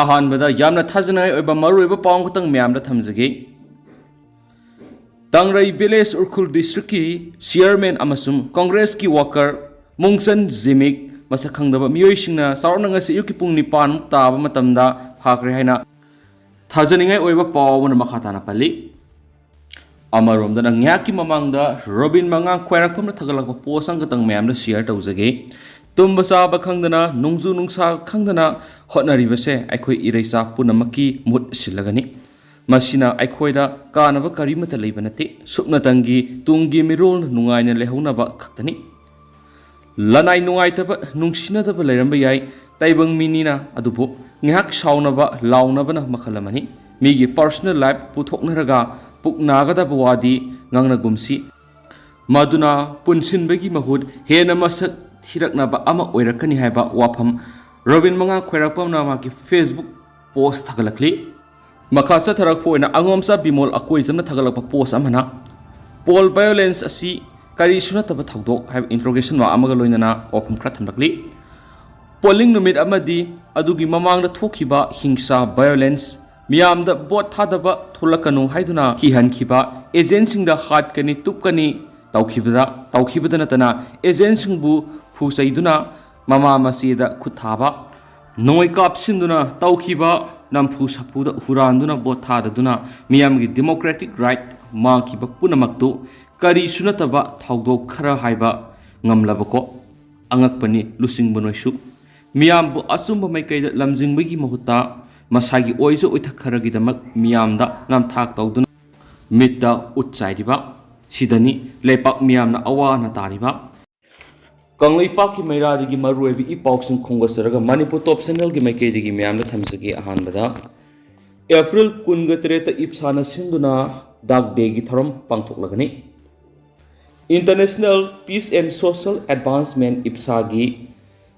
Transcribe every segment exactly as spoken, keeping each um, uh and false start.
ꯑꯍꯥꯟꯕꯗ ꯌꯥꯝꯅ ꯊꯥꯖꯅꯤꯡꯉꯥꯏ ꯑꯣꯏꯕ ꯃꯔꯨꯑꯣꯏꯕ ꯄꯥꯎ ꯑꯃꯈꯛꯇꯪ ꯃꯌꯥꯝꯗ ꯊꯝꯖꯒꯦ꯫ ꯇꯥꯡꯔꯩ ꯚꯤꯂꯦꯖ ꯎꯈ꯭ꯔꯨꯜ ꯗꯤꯁꯇ꯭ꯔꯤꯛꯀꯤ ꯆꯤꯌꯔꯃꯦꯟ ꯑꯃꯁꯨꯡ ꯀꯣꯡꯒ꯭ꯔꯦꯁꯀꯤ ꯋꯥꯀꯔ ꯃꯨꯡꯆꯟ ꯖꯤꯃꯤꯛ ꯃꯁꯛ ꯈꯪꯗꯕ ꯃꯤꯑꯣꯏꯁꯤꯡꯅ ꯆꯥꯎꯔꯥꯛꯅ ꯉꯁꯤ ꯑꯌꯨꯛꯀꯤ ꯄꯨꯡ ꯅꯤꯄꯥꯟꯃꯨꯛ ꯇꯥꯕ ꯃꯇꯝꯗ ꯐꯥꯈ꯭ꯔꯦ ꯍꯥꯏꯅ ꯊꯥꯖꯅꯤꯡꯉꯥꯏ ꯑꯣꯏꯕ ꯄꯥꯎ ꯑꯃꯅ ꯃꯈꯥ ꯇꯥꯅ ꯄꯜꯂꯤ꯫ ꯑꯃꯔꯣꯝꯗꯅ ꯉꯥꯏꯍꯥꯛꯀꯤ ꯃꯃꯥꯡꯗ ꯔꯣꯕꯤꯟ ꯃꯉꯥꯡ ꯈ꯭ꯋꯥꯏꯔꯥꯛꯄꯝꯅ ꯊꯥꯒꯠꯂꯛꯄ ꯄꯣꯁ ꯑꯃꯈꯛꯇꯪ ꯃꯌꯥꯝꯗ ꯁꯤꯌꯔ ꯇꯧꯖꯒꯦ꯫ ꯇꯨꯝꯕ ꯆꯥꯕ ꯈꯪꯗꯅ, ꯅꯣꯡꯖꯨ ꯅꯨꯡꯁꯥ ꯈꯪꯗꯅ ꯍꯣꯠꯅꯔꯤꯕꯁꯦ ꯑꯩꯈꯣꯏ ꯏꯔꯩꯆꯥ ꯄꯨꯝꯅꯃꯛꯀꯤ ꯃꯍꯨꯠ ꯁꯤꯜꯂꯒꯅꯤ꯫ ꯃꯁꯤꯅ ꯑꯩꯈꯣꯏꯗ ꯀꯥꯟꯅꯕ ꯀꯔꯤꯃꯠꯇ ꯂꯩꯕ ꯅꯠꯇꯦ꯫ ꯁꯨꯞꯅꯇꯪꯒꯤ ꯇꯨꯡꯒꯤ ꯃꯤꯔꯣꯜ ꯅꯨꯡꯉꯥꯏꯅ ꯂꯩꯍꯧꯅꯕ ꯈꯛꯇꯅꯤ꯫ ꯂꯅꯥꯏ ꯅꯨꯡꯉꯥꯏꯇꯕ, ꯅꯨꯡꯁꯤꯅꯗꯕ ꯂꯩꯔꯝꯕ ꯌꯥꯏ, ꯇꯥꯏꯕꯪ ꯃꯤꯅꯤꯅ꯫ ꯑꯗꯨꯕꯨ ꯉꯥꯏꯍꯥꯛ ꯁꯥꯎꯅꯕ, ꯂꯥꯎꯅꯕꯅ ꯃꯈꯜ ꯑꯃꯅꯤ꯫ ꯃꯤꯒꯤ ꯄꯔꯁꯣꯅꯦꯜ ꯂꯥꯏꯐ ꯄꯨꯊꯣꯛꯅꯔꯒ ꯄꯨꯛ ꯅꯥꯒꯗꯕ ꯋꯥꯗꯤ ꯉꯥꯡꯅꯒꯨꯝꯁꯤ꯫ ꯃꯗꯨꯅ ꯄꯨꯟꯁꯤꯟꯕꯒꯤ ꯃꯍꯨꯠ ꯍꯦꯟꯅ ꯃꯁꯛ ꯊꯤꯔꯛꯅꯕ ꯑꯃ ꯑꯣꯏꯔꯛꯀꯅꯤ ꯍꯥꯏꯕ ꯋꯥꯐꯝ ꯔꯣꯕꯤꯟ ꯃꯉꯥ ꯈ꯭ꯋꯥꯏꯔꯥꯛꯄꯝꯅ ꯃꯍꯥꯛꯀꯤ ꯐꯦꯁꯕꯨꯛ ꯄꯣꯁ ꯊꯥꯒꯠꯂꯛꯂꯤ꯫ ꯃꯈꯥ ꯆꯠꯊꯔꯛꯄ ꯑꯣꯏꯅ ꯑꯉꯣꯝꯆꯥ ꯕꯤꯃꯣꯜ ꯑꯀꯣꯏꯖꯝꯅ ꯊꯥꯒꯠꯂꯛꯄ ꯄꯣꯁ ꯑꯃꯅ, "ꯄꯣꯜ ꯚꯥꯏꯑꯣꯂꯦꯟꯁ ꯑꯁꯤ ꯀꯔꯤꯁꯨ ꯅꯠꯇꯕ ꯊꯧꯗꯣꯛ" ꯍꯥꯏꯕ ꯏꯟꯇ꯭ꯔꯣꯒꯦꯁꯟ ꯃꯥꯔꯛ ꯑꯃꯒ ꯂꯣꯏꯅꯅ ꯋꯥꯐꯝ ꯈꯔ ꯊꯝꯂꯛꯂꯤ꯫ ꯄꯣꯂꯤꯡ ꯅꯨꯃꯤꯠ ꯑꯃꯗꯤ ꯑꯗꯨꯒꯤ ꯃꯃꯥꯡꯗ ꯊꯣꯛꯈꯤꯕ ꯍꯤꯡꯁꯥ, ꯚꯥꯏꯑꯣꯂꯦꯟꯁ, ꯃꯤꯌꯥꯝꯗ ꯚꯣꯠ ꯊꯥꯗꯕ ꯊꯣꯛꯂꯛꯀꯅꯨ ꯍꯥꯏꯗꯨꯅ ꯀꯤꯍꯟꯈꯤꯕ, ꯑꯦꯖꯦꯟꯁꯤꯡꯗ ꯍꯥꯠꯀꯅꯤ, ꯇꯨꯞꯀꯅꯤ ꯇꯧꯈꯤꯕꯗ, ꯇꯧꯈꯤꯕꯗ ꯅꯠꯇꯅ ꯑꯦꯖꯦꯟꯁꯤꯡꯕꯨ ꯐꯨ ꯆꯩꯗꯨꯅ ꯃꯃꯥ ꯃꯆꯦꯗ ꯈꯨꯠ ꯊꯥꯕ, ꯅꯣꯡꯃꯩ ꯀꯥꯞꯁꯤꯟꯗꯨꯅ ꯇꯧꯈꯤꯕ, ꯅꯝꯐꯨ ꯁꯥꯐꯨꯗ ꯍꯨꯔꯥꯟꯗꯨꯅ ꯚꯣꯠ ꯊꯥꯗꯗꯨꯅ ꯃꯤꯌꯥꯝꯒꯤ ꯗꯦꯃꯣꯀ꯭ꯔꯦꯇꯤꯛ ꯔꯥꯏꯠ ꯃꯥꯡꯈꯤꯕ ꯄꯨꯝꯅꯃꯛꯇꯨ ꯀꯔꯤꯁꯨ ꯅꯠꯇꯕ ꯊꯧꯗꯣꯛ ꯈꯔ ꯍꯥꯏꯕ ꯉꯝꯂꯕꯀꯣ? ꯑꯉꯛꯄꯅꯤ ꯂꯨꯆꯤꯡꯕ ꯅꯣꯏꯁꯨ꯫ ꯃꯤꯌꯥꯝꯕꯨ ꯑꯆꯨꯝꯕ ꯃꯥꯏꯀꯩꯗ ꯂꯝꯖꯤꯡꯕꯒꯤ ꯃꯍꯨꯠꯇ ꯃꯁꯥꯒꯤ ꯑꯣꯏꯖ ꯑꯣꯏꯊꯛ ꯈꯔꯒꯤꯗꯃꯛ ꯃꯤꯌꯥꯝꯗ ꯅꯝꯊꯥꯛ ꯇꯧꯗꯨꯅ ꯃꯤꯠꯇ ꯎꯠ ꯆꯥꯏꯔꯤꯕ ꯁꯤꯗꯅꯤ ꯂꯩꯄꯥꯛ ꯃꯤꯌꯥꯝꯅ ꯑꯋꯥ ꯑꯅꯥ ꯇꯥꯔꯤꯕ꯫ ꯀꯪꯂꯩꯄꯥꯛꯀꯤ ꯃꯩꯔꯥꯗꯒꯤ ꯃꯔꯨꯑꯣꯏꯕ ꯏ ꯄꯥꯎꯁꯤꯡ ꯈꯣꯝꯒꯠꯆꯔꯒ ꯃꯅꯤꯄꯨꯔ ꯇꯣꯞ ꯆꯦꯅꯦꯜꯒꯤ ꯃꯥꯏꯀꯩꯗꯒꯤ ꯃꯌꯥꯝꯗ ꯊꯝꯖꯒꯦ꯫ ꯑꯍꯥꯟꯕꯗ, ꯑꯦꯄ꯭ꯔꯤꯜ ꯀꯨꯟꯒ ꯇꯔꯦꯠꯇ ꯏꯞꯁꯥꯅ ꯁꯤꯟꯗꯨꯅ ꯗꯥꯛ ꯗꯦꯒꯤ ꯊꯧꯔꯝ ꯄꯥꯡꯊꯣꯛꯂꯒꯅꯤ꯫ International Peace and Social Advancement, ꯏꯞꯁꯥꯒꯤ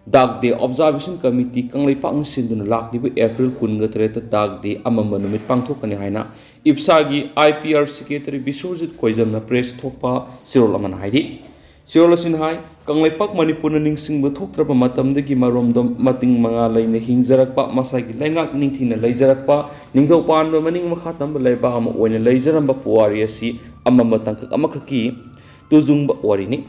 ꯗꯥꯛ ꯗꯦ ꯑꯣꯕꯖꯥꯔꯕꯦꯁꯟ ꯀꯃꯤꯇꯤ ꯀꯪꯂꯩꯄꯥꯛꯅ ꯁꯤꯟꯗꯨꯅ ꯂꯥꯛꯂꯤꯕ ꯑꯦꯄ꯭ꯔꯤꯜ ꯀꯨꯟꯒ ꯇꯔꯦꯠꯇ ꯗꯥꯛ ꯗꯦ ꯑꯃꯝꯕ ꯅꯨꯃꯤꯠ ꯄꯥꯡꯊꯣꯛꯀꯅꯤ ꯍꯥꯏꯅ ꯏꯞꯁꯥꯒꯤ IPR ꯁꯦꯀ꯭ꯔꯦꯇꯔꯤ ꯕꯤꯁ꯭ꯋꯖꯤꯠ ꯈꯣꯏꯖꯝꯅ ꯄ꯭ꯔꯦꯁ ꯊꯣꯛꯄ ꯆꯦꯔꯣꯜ ꯑꯃꯅ ꯍꯥꯏꯔꯤ꯫ ꯁꯤꯑꯣꯂꯣꯁꯤꯟ ꯍꯥꯏ, ꯀꯪꯂꯩꯄꯥꯛ ꯃꯅꯤꯄꯨꯔꯅ ꯅꯤꯡꯁꯤꯡꯕ ꯊꯣꯛꯇ꯭ꯔꯕ ꯃꯇꯝꯗꯒꯤ ꯃꯔꯣꯝꯗꯣꯝ ꯃꯇꯤꯡ ꯃꯉꯥ ꯂꯩꯅ ꯍꯤꯡꯖꯔꯛꯄ, ꯃꯁꯥꯒꯤ ꯂꯩꯉꯥꯛ ꯅꯤꯡꯊꯤꯅ ꯂꯩꯖꯔꯛꯄ, ꯅꯤꯡꯊꯧ ꯄꯥꯟꯕ ꯃꯅꯤꯡ ꯃꯈꯥ ꯇꯝꯕ ꯂꯩꯕꯥꯛ ꯑꯃ ꯑꯣꯏꯅ ꯂꯩꯖꯔꯝꯕ ꯄꯨꯋꯥꯔꯤ ꯑꯁꯤ ꯑꯃꯝꯕ ꯇꯥꯡꯀꯛ ꯑꯃꯈꯛꯀꯤ ꯇꯨꯖꯨꯡꯕ ꯋꯥꯔꯤꯅꯤ꯫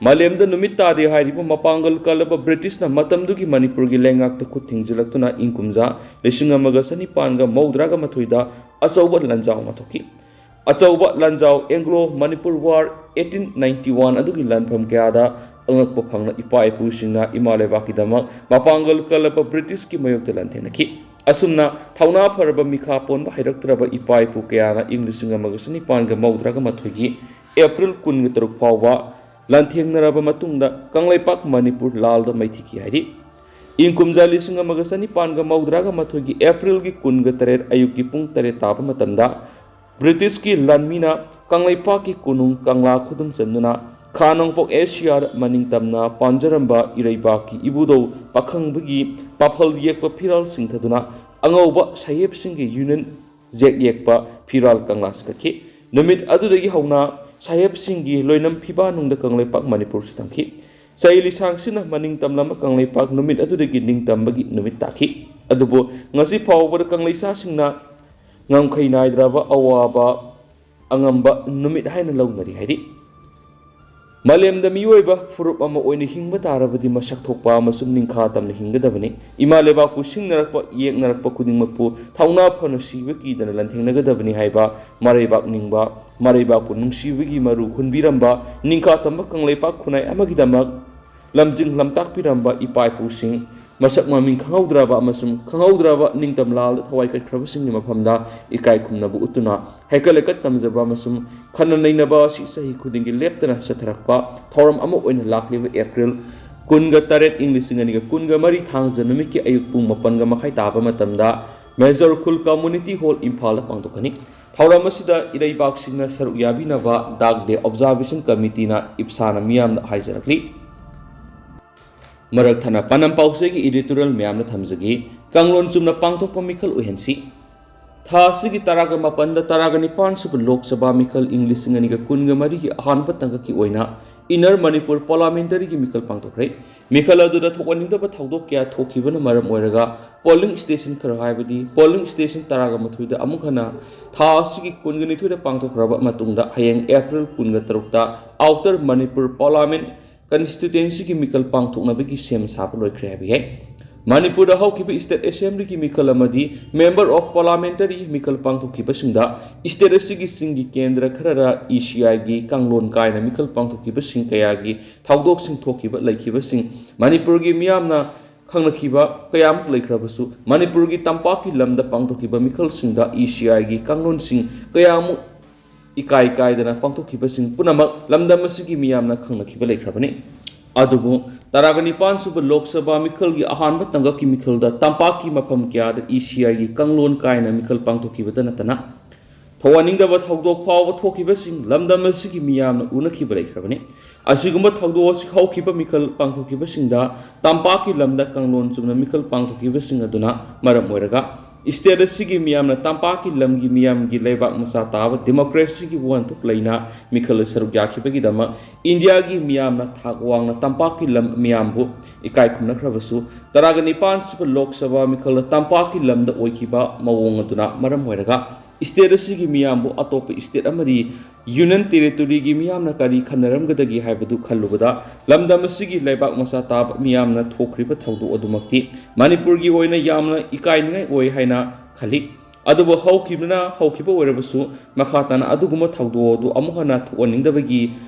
ꯃꯥꯂꯦꯝꯗ ꯅꯨꯃꯤꯠ ꯇꯥꯗꯦ ꯍꯥꯏꯔꯤꯕ ꯃꯄꯥꯡꯒꯜ ꯀꯜꯂꯕ ꯕ꯭ꯔꯤꯇꯤꯁꯅ ꯃꯇꯝꯗꯨꯒꯤ ꯃꯅꯤꯄꯨꯔꯒꯤ ꯂꯩꯉꯥꯛꯇ ꯈꯨꯠ ꯊꯤꯡꯖꯤꯜꯂꯛꯇꯨꯅ ꯏꯪ ꯀꯨꯝꯖꯥ ꯂꯤꯁꯤꯡ ꯑꯃꯒ ꯆꯅꯤꯄꯥꯟꯒ ꯃꯧꯗ꯭ꯔꯥꯒ ꯃꯥꯊꯣꯏꯗ ꯑꯆꯧꯕ ꯂꯥꯟꯖꯥꯎ ꯑꯃ ꯊꯣꯛꯈꯤ꯫ ꯑꯆꯧꯕ ꯂꯥꯟꯖꯥꯎ Anglo Manipur war eighteen ninety one ꯑꯗꯨꯒꯤ ꯂꯥꯟꯐꯝ ꯀꯌꯥꯗ ꯑꯉꯛꯄ ꯐꯪꯅ ꯏꯄꯥ ꯏꯄꯨꯁꯤꯡꯅ ꯏꯃꯥ ꯂꯩꯕꯥꯛꯀꯤꯗꯃꯛ ꯃꯄꯥꯡꯒꯜ ꯀꯜꯂꯕ ꯕ꯭ꯔꯤꯇꯤꯁꯀꯤ ꯃꯥꯌꯣꯛꯇ ꯂꯥꯟꯊꯦꯡꯅꯈꯤ꯫ ꯑꯁꯨꯝꯅ ꯊꯧꯅꯥ ꯐꯔꯕ ꯃꯤꯈꯥ ꯄꯣꯟꯕ ꯍꯩꯔꯛꯇ꯭ꯔꯕ ꯏꯄꯥ ꯏꯄꯨ ꯀꯌꯥꯅ ꯏꯪ ꯂꯤꯁꯤꯡ ꯑꯃꯒ ꯆꯅꯤꯄꯥꯟꯒ ꯃꯧꯗ꯭ꯔꯥꯒ ꯃꯥꯊꯣꯏꯒꯤ ꯑꯦꯄ꯭ꯔꯤꯜ ꯀꯨꯟꯒ ꯇꯔꯨꯛ ꯐꯥꯎꯕ ꯂꯥꯟꯊꯦꯡꯅꯔꯕ ꯃꯇꯨꯡꯗ ꯀꯪꯂꯩꯄꯥꯛ ꯃꯅꯤꯄꯨꯔ ꯂꯥꯜꯗ ꯃꯩ ꯊꯤꯈꯤ ꯍꯥꯏꯔꯤ꯫ ꯏꯪ ꯀꯨꯝꯖꯥ ꯂꯤꯁꯤꯡ ꯑꯃꯒ ꯆꯅꯤꯄꯥꯟꯒ ꯃꯧꯗ꯭ꯔꯥꯒ ꯃꯥꯊꯣꯏꯒꯤ ꯑꯦꯄ꯭ꯔꯤꯜꯒꯤ ꯀꯨꯟꯒ ꯇꯔꯦꯠ ꯑꯌꯨꯛꯀꯤ ꯄꯨꯡ ꯇꯔꯦꯠ ꯇꯥꯕ ꯃꯇꯝꯗ ꯕ꯭ꯔꯤꯇꯤꯁꯀꯤ ꯂꯥꯟꯃꯤꯅ ꯀꯪꯂꯩꯄꯥꯛꯀꯤ ꯀꯣꯅꯨꯡ ꯀꯪꯂꯥ ꯈꯨꯗꯨꯝ ꯆꯟꯗꯨꯅ ꯈꯥ ꯅꯣꯡꯄꯣꯛ ꯑꯦꯁꯤꯌꯥꯗ ꯃꯅꯤꯡ ꯇꯝꯅ ꯄꯥꯟꯖꯔꯝꯕ ꯏꯔꯩꯕꯥꯛꯀꯤ ꯏꯕꯨꯙꯧ ꯄꯥꯈꯪꯕꯒꯤ ꯄꯥꯐꯜ ꯌꯦꯛꯄ ꯐꯤꯔꯥꯜ ꯁꯤꯡꯊꯗꯨꯅ ꯑꯉꯧꯕ ꯁꯥꯍꯦꯕꯁꯤꯡꯒꯤ ꯌꯨꯅꯤꯌꯟ ꯖꯦꯛ ꯌꯦꯛꯄ ꯐꯤꯔꯥꯜ ꯀꯪꯂꯥ ꯁꯤꯀꯠꯈꯤ꯫ ꯅꯨꯃꯤꯠ ꯑꯗꯨꯗꯒꯤ ꯍꯧꯅ ꯁꯥꯍꯦꯕꯁꯤꯡꯒꯤ ꯂꯣꯏꯅꯝ ꯐꯤꯕꯥꯅꯨꯡꯗ ꯀꯪꯂꯩꯄꯥꯛ ꯃꯅꯤꯄꯨꯔꯁꯨ ꯊꯝꯈꯤ꯫ ꯆꯩ ꯂꯤꯁꯥꯡꯁꯤꯅ ꯃꯅꯤꯡ ꯇꯝꯂꯝꯕ ꯀꯪꯂꯩꯄꯥꯛ ꯅꯨꯃꯤꯠ ꯑꯗꯨꯗꯒꯤ ꯅꯤꯡꯇꯝꯕꯒꯤ ꯅꯨꯃꯤꯠ ꯇꯥꯈꯤ꯫ ꯑꯗꯨꯕꯨ ꯉꯁꯤ ꯐꯥꯎꯕꯗ ꯀꯪꯂꯩꯁꯥꯁꯤꯡꯅ ꯉꯝꯈꯩ ꯅꯥꯏꯗ꯭ꯔꯕ ꯑꯋꯥꯕ ꯑꯉꯝꯕ ꯅꯨꯃꯤꯠ ꯍꯥꯏꯅ ꯂꯧꯅꯔꯤ ꯍꯥꯏꯔꯤ꯫ ꯃꯥꯂꯦꯝꯗ ꯃꯤꯑꯣꯏꯕ ꯐꯨꯔꯨꯞ ꯑꯃ ꯑꯣꯏꯅ ꯍꯤꯡꯕ ꯇꯥꯔꯕꯗꯤ ꯃꯁꯛ ꯊꯣꯛꯄ ꯑꯃꯁꯨꯡ ꯅꯤꯡꯈꯥ ꯇꯝꯅ ꯍꯤꯡꯒꯗꯕꯅꯤ꯫ ꯏꯃꯥ ꯂꯩꯕꯥꯛꯄꯨ ꯁꯤꯡꯅꯔꯛꯄ, ꯌꯦꯛꯅꯔꯛꯄ ꯈꯨꯗꯤꯡꯃꯛꯄꯨ ꯊꯧꯅꯥ ꯐꯅ ꯁꯤꯕ ꯀꯤꯗꯅ ꯂꯥꯟꯊꯦꯡꯅꯒꯗꯕꯅꯤ ꯍꯥꯏꯕ ꯃꯔꯩꯕꯥꯛ ꯅꯤꯡꯕ, ꯃꯔꯩꯕꯥꯛꯄꯨ ꯅꯨꯡꯁꯤꯕꯒꯤ ꯃꯔꯨ ꯍꯨꯟꯕꯤꯔꯝꯕ, ꯅꯤꯡꯈꯥ ꯇꯝꯕ ꯀꯪꯂꯩꯄꯥꯛ ꯈꯨꯟꯅꯥꯏ ꯑꯃꯒꯤꯗꯃꯛ ꯂꯝꯖꯤꯡ ꯂꯝꯇꯥꯛꯄꯤꯔꯝꯕ ꯏꯄꯥ ꯏꯄꯨꯁꯤꯡ, ꯃꯁꯛ ꯃꯃꯤꯡ ꯈꯪꯍꯧꯗ꯭ꯔꯕ ꯑꯃꯁꯨꯡ ꯈꯪꯍꯧꯗ꯭ꯔꯕ ꯅꯤꯡꯇꯝ ꯂꯥꯜꯗ ꯊꯋꯥꯏ ꯀꯠꯈ꯭ꯔꯕꯁꯤꯡꯒꯤ ꯃꯐꯝꯗ ꯏꯀꯥꯏ ꯈꯨꯝꯅꯕ ꯎꯠꯇꯨꯅ ꯍꯩꯀꯠ ꯂꯩꯀꯠ ꯇꯝꯖꯕ ꯑꯃꯁꯨꯡ ꯈꯟꯅ ꯅꯩꯅꯕ ꯑꯁꯤ ꯆꯍꯤ ꯈꯨꯗꯤꯡꯒꯤ ꯂꯦꯞꯇꯅ ꯆꯠꯊꯔꯛꯄ ꯊꯧꯔꯝ ꯑꯃ ꯑꯣꯏꯅ ꯂꯥꯛꯂꯤꯕ ꯑꯦꯄ꯭ꯔꯤꯜ ꯀꯨꯟꯒ ꯇꯔꯦꯠ, ꯏꯪ ꯂꯤꯁꯤꯡ ꯑꯅꯤꯒ ꯀꯨꯟꯒ ꯃꯔꯤ, ꯊꯥꯡꯖ ꯅꯨꯃꯤꯠꯀꯤ ꯑꯌꯨꯛ ꯄꯨꯡ ꯃꯥꯄꯟꯒ ꯃꯈꯥꯏ ꯇꯥꯕ ꯃꯇꯝꯗ ꯃꯦꯖꯣꯔ ꯈꯨꯜ ꯀꯝꯃꯨꯅꯤꯇꯤ ꯍꯣꯜ, ꯏꯝꯐꯥꯜꯗ ꯄꯥꯡꯊꯣꯛꯀꯅꯤ꯫ ꯊꯧꯔꯝ ꯑꯁꯤꯗ ꯏꯔꯩꯕꯥꯛꯁꯤꯡꯅ ꯁꯔꯨꯛ ꯌꯥꯕꯤꯅꯕ ꯗꯥꯛ ꯗꯦ ꯑꯣꯕꯖꯥꯔꯕꯦꯁꯟ ꯀꯃꯤꯇꯤꯅ ꯏꯞꯁꯥꯅ ꯃꯤꯌꯥꯝꯗ ꯍꯥꯏꯖꯔꯛꯂꯤ꯫ ꯃꯔꯛ ꯊꯠꯅ ꯄꯥꯟꯗꯝ ꯄꯥꯎꯆꯦꯒꯤ editorial ꯃꯌꯥꯝꯅ ꯊꯝꯖꯒꯦ꯫ ꯀꯥꯡꯂꯣꯟ ꯆꯨꯝꯅ ꯄꯥꯡꯊꯣꯛꯄ ꯃꯤꯈꯜ ꯑꯣꯏꯍꯟꯁꯤ꯫ ꯊꯥ ꯑꯁꯤꯒꯤ ꯇꯔꯥꯒ ꯃꯥꯄꯟꯗ ꯇꯔꯥꯒ ꯅꯤꯄꯥꯟ ꯁꯨꯕ ꯂꯣꯛ ꯁꯚꯥ ꯃꯤꯈꯜ ꯏꯪ ꯂꯤꯁꯤꯡ ꯑꯅꯤꯒ ꯀꯨꯟꯒ ꯃꯔꯤꯒꯤ ꯑꯍꯥꯟꯕ ꯇꯥꯡꯀꯛꯀꯤ ꯑꯣꯏꯅ ꯏꯟꯅꯔ ꯃꯅꯤꯄꯨꯔ ꯄꯥꯔꯂꯥꯃꯦꯟꯇꯔꯤꯒꯤ ꯃꯤꯈꯜ ꯄꯥꯡꯊꯣꯛꯈ꯭ꯔꯦ꯫ ꯃꯤꯈꯜ ꯑꯗꯨꯗ ꯊꯣꯛꯍꯟꯅꯤꯡꯗꯕ ꯊꯧꯗꯣꯛ ꯀꯌꯥ ꯊꯣꯛꯈꯤꯕꯅ ꯃꯔꯝ ꯑꯣꯏꯔꯒ ꯄꯣꯂꯤꯡ ꯁ꯭ꯇꯦꯁꯟ ꯈꯔ, ꯍꯥꯏꯕꯗꯤ ꯄꯣꯂꯤꯡ ꯁ꯭ꯇꯦꯁꯟ ꯇꯔꯥꯒ ꯃꯥꯊꯣꯏꯗ ꯑꯃꯨꯛ ꯍꯟꯅ ꯊꯥ ꯑꯁꯤꯒꯤ ꯀꯨꯟꯒ ꯅꯤꯊꯣꯏꯗ ꯄꯥꯡꯊꯣꯛꯈ꯭ꯔꯕ ꯃꯇꯨꯡꯗ, ꯍꯌꯦꯡ ꯑꯦꯄ꯭ꯔꯤꯜ ꯀꯨꯟꯒ ꯇꯔꯨꯛꯇ ꯑꯥꯎꯇꯔ ꯃꯅꯤꯄꯨꯔ ꯄꯥꯔꯂꯥꯃꯦꯟ ꯀꯟꯁꯇꯤꯇ꯭ꯌꯨꯑꯦꯟꯁꯤꯒꯤ ꯃꯤꯈꯜ ꯄꯥꯡꯊꯣꯛꯅꯕꯒꯤ ꯁꯦꯝ ꯁꯥꯕ ꯂꯣꯏꯈ꯭ꯔꯦ ꯍꯥꯏꯕ ꯌꯥꯏ꯫ ꯃꯅꯤꯄꯨꯔꯗ ꯍꯧꯈꯤꯕ ꯁ꯭ꯇꯦꯠ ꯑꯦꯁꯦꯝꯕ꯭ꯂꯤꯒꯤ ꯃꯤꯈꯜ ꯑꯃꯗꯤ ꯃꯦꯝꯕꯔ ꯑꯣꯐ ꯄꯥꯔꯂꯥꯃꯦꯟꯇꯔꯤ ꯃꯤꯈꯜ ꯄꯥꯡꯊꯣꯛꯈꯤꯕꯁꯤꯡꯗ ꯁ꯭ꯇꯦꯠ ꯑꯁꯤꯒꯤ ꯆꯤꯡꯒꯤ ꯀꯦꯟꯗ꯭ꯔ ꯈꯔꯗ ꯏ ꯁꯤ ꯑꯥꯏꯒꯤ ꯀꯥꯡꯂꯣꯟ ꯀꯥꯏꯅ ꯃꯤꯈꯜ ꯄꯥꯡꯊꯣꯛꯈꯤꯕꯁꯤꯡ ꯀꯌꯥꯒꯤ ꯊꯧꯗꯣꯛꯁꯤꯡ ꯊꯣꯛꯈꯤꯕ ꯂꯩꯈꯤꯕꯁꯤꯡ ꯃꯅꯤꯄꯨꯔꯒꯤ ꯃꯤꯌꯥꯝꯅ ꯈꯪꯅꯈꯤꯕ ꯀꯌꯥꯃꯨꯛ ꯂꯩꯈ꯭ꯔꯕꯁꯨ, ꯃꯅꯤꯄꯨꯔꯒꯤ ꯇꯝꯄꯥꯛꯀꯤ ꯂꯝꯗ ꯄꯥꯡꯊꯣꯛꯈꯤꯕ ꯃꯤꯈꯜꯁꯤꯡꯗ ꯏ ꯁꯤ ꯑꯥꯏꯒꯤ ꯀꯥꯡꯂꯣꯟꯁꯤꯡ ꯀꯌꯥꯃꯨꯛ ꯏꯀꯥꯏ ꯀꯥꯏꯗꯅ ꯄꯥꯡꯊꯣꯛꯈꯤꯕꯁꯤꯡ ꯄꯨꯝꯅꯃꯛ ꯂꯝꯗꯝ ꯑꯁꯤꯒꯤ ꯃꯤꯌꯥꯝꯅ ꯈꯪꯅꯈꯤꯕ ꯂꯩꯈ꯭ꯔꯕꯅꯤ꯫ ꯑꯗꯨꯕꯨ ꯇꯔꯥꯒ ꯅꯤꯄꯥꯟ ꯁꯨꯕ ꯂꯣꯛ ꯁꯚꯥ ꯃꯤꯈꯜꯒꯤ ꯑꯍꯥꯟꯕ ꯇꯥꯡꯀꯛꯀꯤ ꯃꯤꯈꯜꯗ ꯇꯝꯄꯥꯛꯀꯤ ꯃꯐꯝ ꯀꯌꯥꯗ ꯏ ꯁꯤ ꯑꯥꯏꯒꯤ ꯀꯥꯡꯂꯣꯟ ꯀꯥꯏꯅ ꯃꯤꯈꯜ ꯄꯥꯡꯊꯣꯛꯈꯤꯕꯇ ꯅꯠꯇꯅ, ꯊꯧꯍꯟꯅꯤꯡꯗꯕ ꯊꯧꯗꯣꯛ ꯐꯥꯎꯕ ꯊꯣꯛꯈꯤꯕꯁꯤꯡ ꯂꯝꯗꯝ ꯑꯁꯤꯒꯤ ꯃꯤꯌꯥꯝꯅ ꯎꯅꯈꯤꯕ ꯂꯩꯈ꯭ꯔꯕꯅꯤ꯫ ꯑꯁꯤꯒꯨꯝꯕ ꯊꯧꯗꯣꯛ ꯑꯁꯤ ꯍꯧꯈꯤꯕ ꯃꯤꯈꯜ ꯄꯥꯡꯊꯣꯛꯈꯤꯕꯁꯤꯡꯗ ꯇꯝꯄꯥꯛꯀꯤ ꯂꯝꯗ ꯀꯥꯡꯂꯣꯟ ꯆꯨꯝꯅ ꯃꯤꯈꯜ ꯄꯥꯡꯊꯣꯛꯈꯤꯕꯁꯤꯡ ꯑꯗꯨꯅ ꯃꯔꯝ ꯑꯣꯏꯔꯒ, ꯁ꯭ꯇꯦꯠ ꯑꯁꯤꯒꯤ ꯃꯤꯌꯥꯝꯅ ꯇꯝꯄꯥꯛꯀꯤ ꯂꯝꯒꯤ ꯃꯤꯌꯥꯝꯒꯤ ꯂꯩꯕꯥꯛ ꯃꯆꯥ ꯇꯥꯕ ꯗꯦꯃꯣꯀ꯭ꯔꯦꯁꯤꯒꯤ ꯋꯥꯍꯟꯊꯣꯛ ꯂꯩꯅ ꯃꯤꯈꯜꯗ ꯁꯔꯨꯛ ꯌꯥꯈꯤꯕꯒꯤꯗꯃꯛ ꯏꯟꯗꯤꯌꯥꯒꯤ ꯃꯤꯌꯥꯝꯅ ꯊꯥꯛ ꯋꯥꯡꯅ ꯇꯝꯄꯥꯛꯀꯤ ꯂꯝ ꯃꯤꯌꯥꯝꯕꯨ ꯏꯀꯥꯏ ꯈꯨꯝꯅꯈ꯭ꯔꯕꯁꯨ, ꯇꯔꯥꯒ ꯅꯤꯄꯥꯟ ꯁꯨꯕ ꯂꯣꯛ ꯁꯚꯥ ꯃꯤꯈꯜꯗ ꯇꯝꯄꯥꯛꯀꯤ ꯂꯝꯗ ꯑꯣꯏꯈꯤꯕ ꯃꯑꯣꯡ ꯑꯗꯨꯅ ꯃꯔꯝ ꯑꯣꯏꯔꯒ, ꯁ꯭ꯇꯦꯠ ꯑꯁꯤꯒꯤ ꯃꯤꯌꯥꯝꯕꯨ ꯑꯇꯣꯞꯄ ꯁ꯭ꯇꯦꯠ ꯑꯃꯗꯤ ꯌꯨꯅꯤꯌꯟ ꯇꯦꯔꯤꯇꯣꯔꯤꯒꯤ ꯃꯤꯌꯥꯝꯅ ꯀꯔꯤ ꯈꯟꯅꯔꯝꯒꯗꯒꯦ ꯍꯥꯏꯕꯗꯨ ꯈꯜꯂꯨꯕꯗ, ꯂꯝꯗꯝ ꯑꯁꯤꯒꯤ ꯂꯩꯕꯥꯛ ꯃꯆꯥ ꯇꯥꯕ ꯃꯤꯌꯥꯝꯅ ꯊꯣꯛꯈ꯭ꯔꯤꯕ ꯊꯧꯗꯣꯛ ꯑꯗꯨꯃꯛꯇꯤ ꯃꯅꯤꯄꯨꯔꯒꯤ ꯑꯣꯏꯅ ꯌꯥꯝꯅ ꯏꯀꯥꯏꯅꯤꯡꯉꯥꯏ ꯑꯣꯏ ꯍꯥꯏꯅ ꯈꯜꯂꯤ꯫ ꯑꯗꯨꯕꯨ ꯍꯧꯈꯤꯕꯅ ꯍꯧꯈꯤꯕ ꯑꯣꯏꯔꯕꯁꯨ, ꯃꯈꯥ ꯇꯥꯅ ꯑꯗꯨꯒꯨꯝꯕ ꯊꯧꯗꯣꯛ ꯑꯗꯨ ꯑꯃꯨꯛ ꯍꯟꯅ ꯊꯣꯛꯍꯟꯅꯤꯡꯗꯕꯒꯤ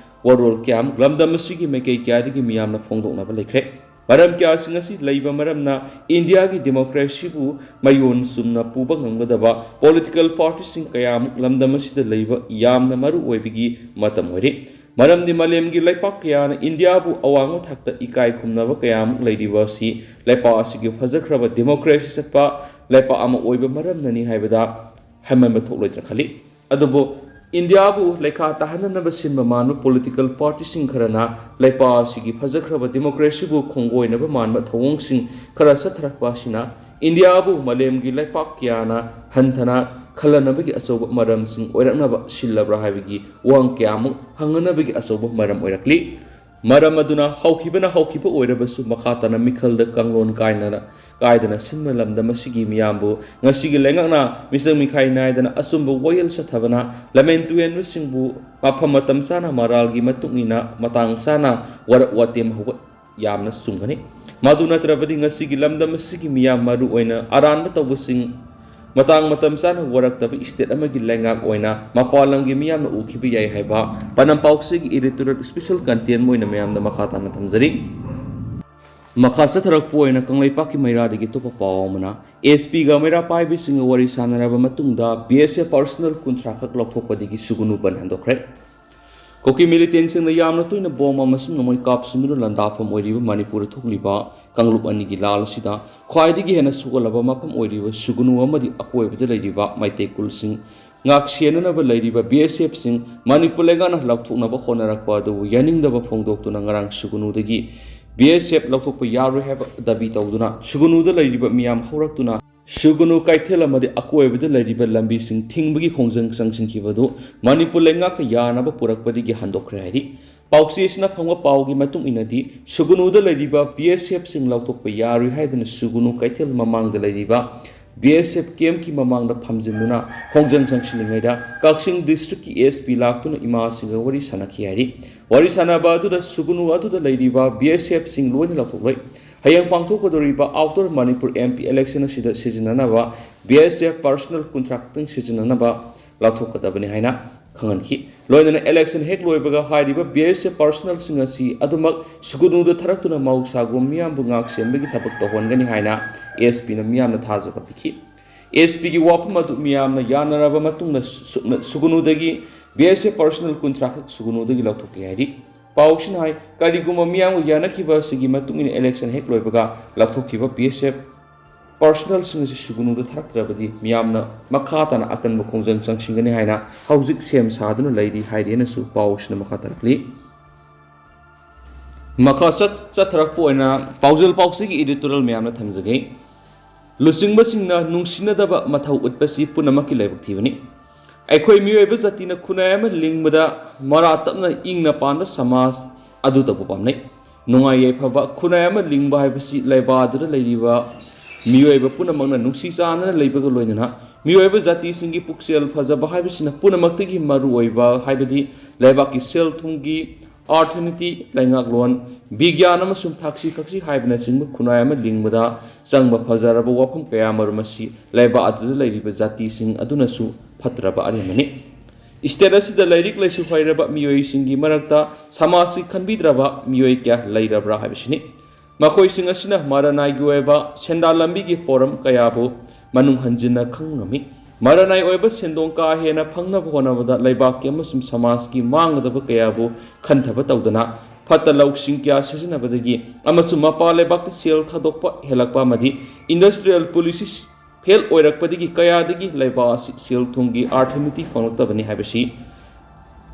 ꯋꯥꯔꯣꯜ ꯀꯌꯥ ꯑꯃ ꯂꯝꯗꯝ ꯑꯁꯤꯒꯤ ꯃꯥꯏꯀꯩ ꯀꯌꯥꯗꯒꯤ ꯃꯤꯌꯥꯝꯅ ꯐꯣꯡꯗꯣꯛꯅꯕ ꯂꯩꯈ꯭ꯔꯦ꯫ ꯃꯔꯝ ꯀꯌꯥꯁꯤꯡ ꯑꯁꯤ ꯂꯩꯕ ꯃꯔꯝꯅ ꯏꯟꯗꯤꯌꯥꯒꯤ ꯗꯦꯃꯣꯀ꯭ꯔꯦꯁꯤꯕꯨ ꯃꯌꯣꯟ ꯆꯨꯝꯅ ꯄꯨꯕ ꯉꯝꯒꯗꯕ ꯄꯣꯂꯤꯇꯤꯀꯦꯜ ꯄꯥꯔꯇꯤꯁꯤꯡ ꯀꯌꯥꯃꯨꯛ ꯂꯝꯗꯝ ꯑꯁꯤꯗ ꯂꯩꯕ ꯌꯥꯝꯅ ꯃꯔꯨ ꯑꯣꯏꯕꯒꯤ ꯃꯇꯝ ꯑꯣꯏꯔꯤ꯫ ꯃꯔꯝꯗꯤ ꯃꯥꯂꯦꯝꯒꯤ ꯂꯩꯄꯥꯛ ꯀꯌꯥꯅ ꯏꯟꯗꯤꯌꯥꯕꯨ ꯑꯋꯥꯡꯕ ꯊꯥꯛꯇ ꯏꯀꯥꯏ ꯈꯨꯝꯅꯕ ꯀꯌꯥꯃꯨꯛ ꯂꯩꯔꯤꯕ ꯑꯁꯤ ꯂꯩꯄꯥꯛ ꯑꯁꯤꯒꯤ ꯐꯖꯈ꯭ꯔꯕ ꯗꯦꯃꯣꯀ꯭ꯔꯦꯁꯤ ꯆꯠꯄ ꯂꯩꯄꯥꯛ ꯑꯃ ꯑꯣꯏꯕ ꯃꯔꯝꯅꯅꯤ ꯍꯥꯏꯕꯗ ꯍꯥꯏꯃꯟꯕ ꯊꯣꯛꯂꯣꯏꯗ꯭ꯔꯥ ꯈꯜꯂꯤ꯫ ꯑꯗꯨꯕꯨ ꯏꯟꯗꯤꯌꯥꯕꯨ ꯂꯩꯈꯥ ꯇꯥꯍꯟꯅꯅꯕ ꯁꯤꯟꯕ ꯃꯥꯟꯕ ꯄꯣꯂꯤꯇꯤꯀꯦꯜ ꯄꯥꯔꯇꯤꯁꯤꯡ ꯈꯔꯅ ꯂꯩꯄꯥꯛ ꯑꯁꯤꯒꯤ ꯐꯖꯈ꯭ꯔꯕ ꯗꯦꯃꯣꯀ꯭ꯔꯦꯁꯤꯕꯨ ꯈꯣꯡꯒꯣꯏꯅꯕ ꯃꯥꯟꯕ ꯊꯧꯑꯣꯡꯁꯤꯡ ꯈꯔ ꯆꯠꯊꯔꯛꯄ ꯑꯁꯤꯅ ꯏꯟꯗꯤꯌꯥꯕꯨ ꯃꯥꯂꯦꯝꯒꯤ ꯂꯩꯄꯥꯛ ꯀꯌꯥꯅ ꯍꯟꯊꯅ ꯈꯜꯂꯅꯕꯒꯤ ꯑꯆꯧꯕ ꯃꯔꯝꯁꯤꯡ ꯑꯣꯏꯔꯛꯅꯕ ꯁꯤꯜꯂꯕ꯭ꯔꯥ ꯍꯥꯏꯕꯒꯤ ꯋꯥꯍꯪ ꯀꯌꯥꯃꯨꯛ ꯍꯪꯅꯅꯕꯒꯤ ꯑꯆꯧꯕ ꯃꯔꯝ ꯑꯣꯏꯔꯛꯂꯤ꯫ ꯃꯔꯝ ꯑꯗꯨꯅ ꯍꯧꯈꯤꯕꯅ ꯍꯧꯈꯤꯕ ꯑꯣꯏꯔꯕꯁꯨ, ꯃꯈꯥ ꯇꯥꯅ ꯃꯤꯈꯜꯗ ꯀꯥꯡꯂꯣꯟ ꯀꯥꯏꯅ ꯀꯥꯏꯗꯅ ꯁꯤꯟꯕ ꯂꯝꯗꯝ ꯑꯁꯤꯒꯤ ꯃꯤꯌꯥꯝꯕꯨ ꯉꯁꯤꯒꯤ ꯂꯩꯉꯥꯛꯅ ꯃꯤꯆꯪ ꯃꯤꯈꯥꯏ ꯅꯥꯏꯗꯅ ꯑꯆꯨꯝꯕ ꯋꯥꯌꯦꯜ ꯆꯠꯊꯕꯅ ꯂꯃꯟ ꯇꯨꯌꯦꯟꯕꯁꯤꯡꯕꯨ ꯃꯐꯝ ꯃꯇꯝ ꯆꯥꯅ ꯃꯔꯥꯜꯒꯤ ꯃꯇꯨꯡ ꯏꯟꯅ ꯃꯇꯥꯡ ꯆꯥꯅ ꯋꯥꯔꯛ ꯋꯥꯇꯦꯝ ꯍꯧꯒꯠ ꯌꯥꯝꯅ ꯆꯨꯝꯒꯅꯤ꯫ ꯃꯗꯨ ꯅꯠꯇ꯭ꯔꯕꯗꯤ ꯉꯁꯤꯒꯤ ꯂꯝꯗꯝ ꯑꯁꯤꯒꯤ ꯃꯤꯌꯥꯝ, ꯃꯔꯨ ꯑꯣꯏꯅ ꯑꯔꯥꯟꯕ ꯇꯧꯕꯁꯤꯡ, ꯃꯇꯥꯡ ꯃꯇꯝ ꯆꯥꯅ ꯋꯥꯔꯛꯇꯕ state ꯑꯃꯒꯤ ꯂꯩꯉꯥꯛ ꯑꯣꯏꯅ ꯃꯄꯥꯟ ꯂꯝꯒꯤ ꯃꯤꯌꯥꯝꯅ ꯎꯈꯤꯕ ꯌꯥꯏ ꯍꯥꯏꯕ ꯄꯅꯝ ꯄꯥꯎꯆꯦꯒꯤ editorial special content ꯑꯣꯏꯅ ꯃꯌꯥꯝꯗ ꯃꯈꯥ ꯇꯥꯅ ꯊꯝꯖꯔꯤ꯫ ꯃꯈꯥ ꯆꯠꯊꯔꯛꯄ ꯑꯣꯏꯅ ꯀꯪꯂꯩꯄꯥꯛꯀꯤ ꯃꯩꯔꯥꯗꯒꯤ ꯑꯇꯣꯞꯄ ꯄꯥꯎ ꯑꯃꯅ, S P ꯒ ꯃꯩꯔꯥ ꯄꯥꯏꯕꯤꯁꯤꯡꯒ ꯋꯥꯔꯤ ꯁꯥꯟꯅꯔꯕ ꯃꯇꯨꯡꯗ B S F personnel ꯀꯨꯟꯊ꯭ꯔꯥ ꯈꯛ ꯂꯧꯊꯣꯛꯄꯗꯒꯤ ꯁꯨꯒꯅꯨ ꯕꯟ ꯍꯟꯗꯣꯛꯈ꯭ꯔꯦ꯫ ꯀꯨꯀꯤ ꯃꯤꯂꯤꯇꯦꯟꯁꯤꯡꯅ ꯌꯥꯝꯅ ꯇꯣꯏꯅ ꯕꯣꯝ ꯑꯃꯁꯨꯡ ꯅꯣꯡꯃꯩ ꯀꯥꯞꯁꯤꯟꯗꯨꯅ ꯂꯥꯟꯗꯥꯐꯝ ꯑꯣꯏꯔꯤꯕ ꯃꯅꯤꯄꯨꯔꯗ ꯊꯣꯛꯂꯤꯕ ꯀꯥꯡꯂꯨꯞ ꯑꯅꯤꯒꯤ ꯂꯥꯜ ꯑꯁꯤꯗ ꯈ꯭ꯋꯥꯏꯗꯒꯤ ꯍꯦꯟꯅ ꯁꯣꯛꯍꯜꯂꯕ ꯃꯐꯝ ꯑꯣꯏꯔꯤꯕ ꯁꯨꯒꯅꯨ ꯑꯃꯗꯤ ꯑꯀꯣꯏꯕꯗ ꯂꯩꯔꯤꯕ ꯃꯩꯇꯩ ꯈꯨꯜꯁꯤꯡ ꯉꯥꯛꯁꯦꯟꯅꯅꯕ ꯂꯩꯔꯤꯕ B S F ꯁꯤꯡ ꯃꯅꯤꯄꯨꯔ ꯂꯩꯉꯥꯛꯅ ꯂꯧꯊꯣꯛꯅꯕ ꯍꯣꯠꯅꯔꯛꯄ ꯑꯗꯨꯕꯨ ꯌꯥꯅꯤꯡꯗꯕ ꯐꯣꯡꯗꯣꯛꯇꯨꯅ ꯉꯔꯥꯡ ꯁꯨꯒꯅꯨꯗꯒꯤ B S F ꯂꯧꯊꯣꯛꯄ ꯌꯥꯔꯣꯏ ꯍꯥꯏꯕ ꯗꯥꯕꯤ ꯇꯧꯗꯨꯅ ꯁꯨꯒꯅꯨꯗ ꯂꯩꯔꯤꯕ ꯃꯤꯌꯥꯝ ꯍꯧꯔꯛꯇꯨꯅ ꯁꯨꯒꯅꯨ ꯀꯩꯊꯦꯜ ꯑꯃꯗꯤ ꯑꯀꯣꯏꯕꯗ ꯂꯩꯔꯤꯕ ꯂꯝꯕꯤꯁꯤꯡ ꯊꯤꯡꯕꯒꯤ ꯈꯣꯡꯖꯪ ꯆꯪꯁꯤꯟꯈꯤꯕ ꯑꯗꯨ ꯃꯅꯤꯄꯨꯔ ꯂꯩꯉꯥꯛꯀ ꯌꯥꯅꯕ ꯄꯨꯔꯛꯄꯗꯒꯤ ꯍꯟꯗꯣꯛꯈ꯭ꯔꯦ ꯍꯥꯏꯔꯤ꯫ ꯄꯥꯎꯆꯦꯁꯤꯅ ꯐꯪꯕ ꯄꯥꯎꯒꯤ ꯃꯇꯨꯡ ꯏꯟꯅꯗꯤ, ꯁꯨꯒꯅꯨꯗ ꯂꯩꯔꯤꯕ B S F ꯁꯤꯡ ꯂꯧꯊꯣꯛꯄ ꯌꯥꯔꯣꯏ ꯍꯥꯏꯗꯨꯅ ꯁꯨꯒꯅꯨ ꯀꯩꯊꯦꯜ ꯃꯃꯥꯡꯗ ꯂꯩꯔꯤꯕ B S F camp ꯀꯤ ꯃꯃꯥꯡꯗ ꯐꯝꯖꯤꯟꯗꯨꯅ ꯈꯣꯡꯖꯪ ꯆꯪꯁꯤꯜꯂꯤꯉꯩꯗ ꯀꯛꯆꯤꯡ district ꯀꯤ S P ꯂꯥꯛꯇꯨꯅ ꯏꯃꯥꯁꯤꯡꯒ ꯋꯥꯔꯤ ꯁꯥꯟꯅꯈꯤ ꯍꯥꯏꯔꯤ꯫ ꯋꯥꯔꯤ ꯁꯥꯟꯅꯕ ꯑꯗꯨꯗ ꯁꯨꯒꯅꯨ ꯑꯗꯨꯗ ꯂꯩꯔꯤꯕ B S F ꯁꯤꯡ ꯂꯣꯏꯅ ꯂꯧꯊꯣꯛꯂꯣꯏ꯫ ꯍꯌꯦꯡ ꯄꯥꯡꯊꯣꯛꯀꯗꯧꯔꯤꯕ Outer Manipur M P election ꯑꯁꯤꯗ ꯁꯤꯖꯤꯟꯅꯅꯕ B S F personnel ꯀꯨꯟꯊ꯭ꯔꯥ ꯈꯛꯇꯪ ꯁꯤꯖꯤꯟꯅꯅꯕ ꯂꯥꯎꯊꯣꯛꯀꯗꯕꯅꯤ ꯍꯥꯏꯅ ꯈꯪꯍꯟꯈꯤ꯫ ꯂꯣꯏꯅꯅ election ꯍꯦꯛ ꯂꯣꯏꯕꯒ ꯍꯥꯏꯔꯤꯕ B S F personnel ꯁꯤꯡ ꯑꯁꯤ ꯑꯗꯨꯃꯛ ꯁꯨꯒꯅꯨꯗ ꯊꯥꯔꯛꯇꯨꯅ ꯃꯍꯧꯁꯥꯒꯨꯝ ꯃꯤꯌꯥꯝꯕꯨ ꯉꯥꯛ ꯁꯦꯟꯕꯒꯤ ꯊꯕꯛ ꯇꯧꯍꯟꯒꯅꯤ ꯍꯥꯏꯅ S P ꯅ ꯃꯤꯌꯥꯝꯅ ꯊꯥꯖꯕ ꯄꯤꯈꯤ꯫ S P ꯒꯤ ꯋꯥꯐꯝ ꯑꯗꯨ ꯃꯤꯌꯥꯝꯅ ꯌꯥꯅꯔꯕ ꯃꯇꯨꯡꯗ ꯁꯨꯞꯅ ꯁꯨꯒꯅꯨꯗꯒꯤ B S F personnel ꯀꯨꯟꯊ꯭ꯔꯥ ꯈꯛ ꯁꯨꯒꯅꯨꯗꯒꯤ ꯂꯧꯊꯣꯛꯀꯦ ꯍꯥꯏꯔꯤ꯫ ꯄꯥꯎꯁꯤꯅ ꯍꯥꯏ, ꯀꯔꯤꯒꯨꯝꯕ ꯃꯤꯌꯥꯝꯒ ꯌꯥꯅꯈꯤꯕ ꯑꯁꯤꯒꯤ ꯃꯇꯨꯡ ꯏꯟꯅ election ꯍꯦꯛ ꯂꯣꯏꯕꯒ ꯂꯧꯊꯣꯛꯈꯤꯕ B S F personnel ꯁꯤꯡ ꯑꯁꯤ ꯁꯨꯒꯅꯨꯗ ꯊꯥꯔꯛꯇ꯭ꯔꯕꯗꯤ ꯃꯤꯌꯥꯝꯅ ꯃꯈꯥ ꯇꯥꯅ ꯑꯀꯟꯕ ꯈꯣꯡꯖꯪ ꯆꯪꯁꯤꯟꯒꯅꯤ ꯍꯥꯏꯅ ꯍꯧꯖꯤꯛ ꯁꯦꯝ ꯁꯥꯗꯨꯅ ꯂꯩꯔꯤ ꯍꯥꯏꯔꯤ ꯍꯥꯏꯅꯁꯨ ꯄꯥꯎꯁꯤꯅ ꯃꯈꯥ ꯇꯥꯔꯛꯂꯤ꯫ ꯃꯈꯥ ꯆꯠ-, ꯆꯠꯊꯔꯛꯄ ꯑꯣꯏꯅ ꯄꯥꯎꯖꯦꯜ ꯄꯥꯎꯆꯦꯒꯤ editorial ꯃꯌꯥꯝꯅ ꯊꯝꯖꯒꯦ꯫ ꯂꯨꯆꯤꯡꯕꯁꯤꯡꯅ ꯅꯨꯡꯁꯤꯅꯗꯕ ꯃꯊꯧ ꯎꯠꯄꯁꯤ ꯄꯨꯝꯅꯃꯛꯀꯤ ꯂꯥꯏꯕꯛ ꯊꯤꯕꯅꯤ꯫ ꯑꯩꯈꯣꯏ ꯃꯤꯑꯣꯏꯕ ꯖꯥꯇꯤꯅ ꯈꯨꯟꯅꯥꯏ ꯑꯃ ꯂꯤꯡꯕꯗ ꯃꯔꯥ ꯇꯞꯅ ꯏꯪꯅ ꯄꯥꯟꯕ ꯁꯃꯥꯖ ꯑꯗꯨꯗꯕꯨ ꯄꯥꯝꯅꯩ꯫ ꯅꯨꯡꯉꯥꯏ ꯌꯥꯏꯐꯕ ꯈꯨꯟꯅꯥꯏ ꯑꯃ ꯂꯤꯡꯕ ꯍꯥꯏꯕꯁꯤ ꯂꯩꯕꯥꯛ ꯑꯗꯨꯗ ꯂꯩꯔꯤꯕ ꯃꯤꯑꯣꯏꯕ ꯄꯨꯝꯅꯃꯛꯅ ꯅꯨꯡꯁꯤ ꯆꯥꯟꯅꯅ ꯂꯩꯕꯒ ꯂꯣꯏꯅꯅ ꯃꯤꯑꯣꯏꯕ ꯖꯥꯇꯤꯁꯤꯡꯒꯤ ꯄꯨꯛꯆꯦꯜ ꯐꯖꯕ ꯍꯥꯏꯕꯁꯤꯅ ꯄꯨꯝꯅꯃꯛꯇꯒꯤ ꯃꯔꯨꯑꯣꯏꯕ ꯍꯥꯏꯕꯗꯤ ꯂꯩꯕꯥꯛꯀꯤ ꯁꯦꯜ ꯊꯨꯝꯒꯤ, ꯑꯥꯔꯊꯅꯤꯇꯤ, ꯂꯩꯉꯥꯛꯂꯣꯟ, ꯕꯤꯒ꯭ꯌꯥꯟ ꯑꯃꯁꯨꯡ ꯊꯛꯁꯤ ꯈꯥꯁꯤ ꯍꯥꯏꯕꯅꯆꯤꯡꯕ ꯈꯨꯟꯅꯥꯏ ꯑꯃ ꯂꯤꯡꯕꯗ ꯆꯪꯕ ꯐꯖꯔꯕ ꯋꯥꯐꯝ ꯀꯌꯥ ꯃꯔꯨꯝ ꯑꯁꯤ ꯂꯩꯕꯥꯛ ꯑꯗꯨꯗ ꯂꯩꯔꯤꯕ ꯖꯥꯇꯤꯁꯤꯡ ꯑꯗꯨꯅꯁꯨ ꯐꯠꯇ꯭ꯔꯕ ꯑꯔꯦꯝꯕꯅꯤ꯫ ꯁ꯭ꯇꯦꯠ ꯑꯁꯤꯗ ꯂꯥꯏꯔꯤꯛ ꯂꯥꯏꯁꯨ ꯍꯩꯔꯕ ꯃꯤꯑꯣꯏꯁꯤꯡꯒꯤ ꯃꯔꯛꯇ ꯁꯃꯥꯖꯀꯤ ꯈꯟꯕꯤꯗ꯭ꯔꯕ ꯃꯤꯑꯣꯏ ꯀꯌꯥ ꯂꯩꯔꯕ꯭ꯔꯥ ꯍꯥꯏꯕꯁꯤꯅꯤ꯫ ꯃꯈꯣꯏꯁꯤꯡ ꯑꯁꯤꯅ ꯃꯔꯅꯥꯏꯒꯤ ꯑꯣꯏꯕ ꯁꯦꯟꯗꯥꯟ ꯂꯝꯕꯤꯒꯤ ꯄꯣꯔꯝ ꯀꯌꯥꯕꯨ ꯃꯅꯨꯡ ꯍꯟꯖꯤꯟꯅ ꯈꯪꯕ ꯉꯝꯃꯤ꯫ ꯃꯔꯅꯥꯏ ꯑꯣꯏꯕ ꯁꯦꯟꯗꯣꯡ ꯀꯥ ꯍꯦꯟꯅ ꯐꯪꯅꯕ ꯍꯣꯠꯅꯕꯗ ꯂꯩꯕꯥꯛꯀꯤ ꯑꯃꯁꯨꯡ ꯁꯃꯥꯖꯀꯤ ꯃꯥꯡꯒꯗꯕ ꯀꯌꯥꯕꯨ ꯈꯟꯊꯕ ꯇꯧꯗꯅ ꯐꯠꯇ ꯂꯧꯁꯤꯡ ꯀꯌꯥ ꯁꯤꯖꯤꯟꯅꯕꯗꯒꯤ ꯑꯃꯁꯨꯡ ꯃꯄꯥꯟ ꯂꯩꯕꯥꯛꯇ ꯁꯦꯜ ꯊꯥꯗꯣꯛꯄ ꯍꯦꯜꯂꯛꯄ ꯑꯃꯗꯤ ꯏꯟꯗꯁꯇ꯭ꯔꯤꯌꯦꯜ ꯄꯣꯂꯤꯁꯤ ꯐꯦꯜ ꯑꯣꯏꯔꯛꯄꯗꯒꯤ ꯀꯌꯥꯗꯒꯤ ꯂꯩꯕꯥꯛ ꯑꯁꯤ ꯁꯦꯜ ꯊꯨꯝꯒꯤ ꯑꯥꯔꯊꯅꯤꯇꯤ ꯐꯪꯂꯛꯇꯕꯅꯤ ꯍꯥꯏꯕꯁꯤ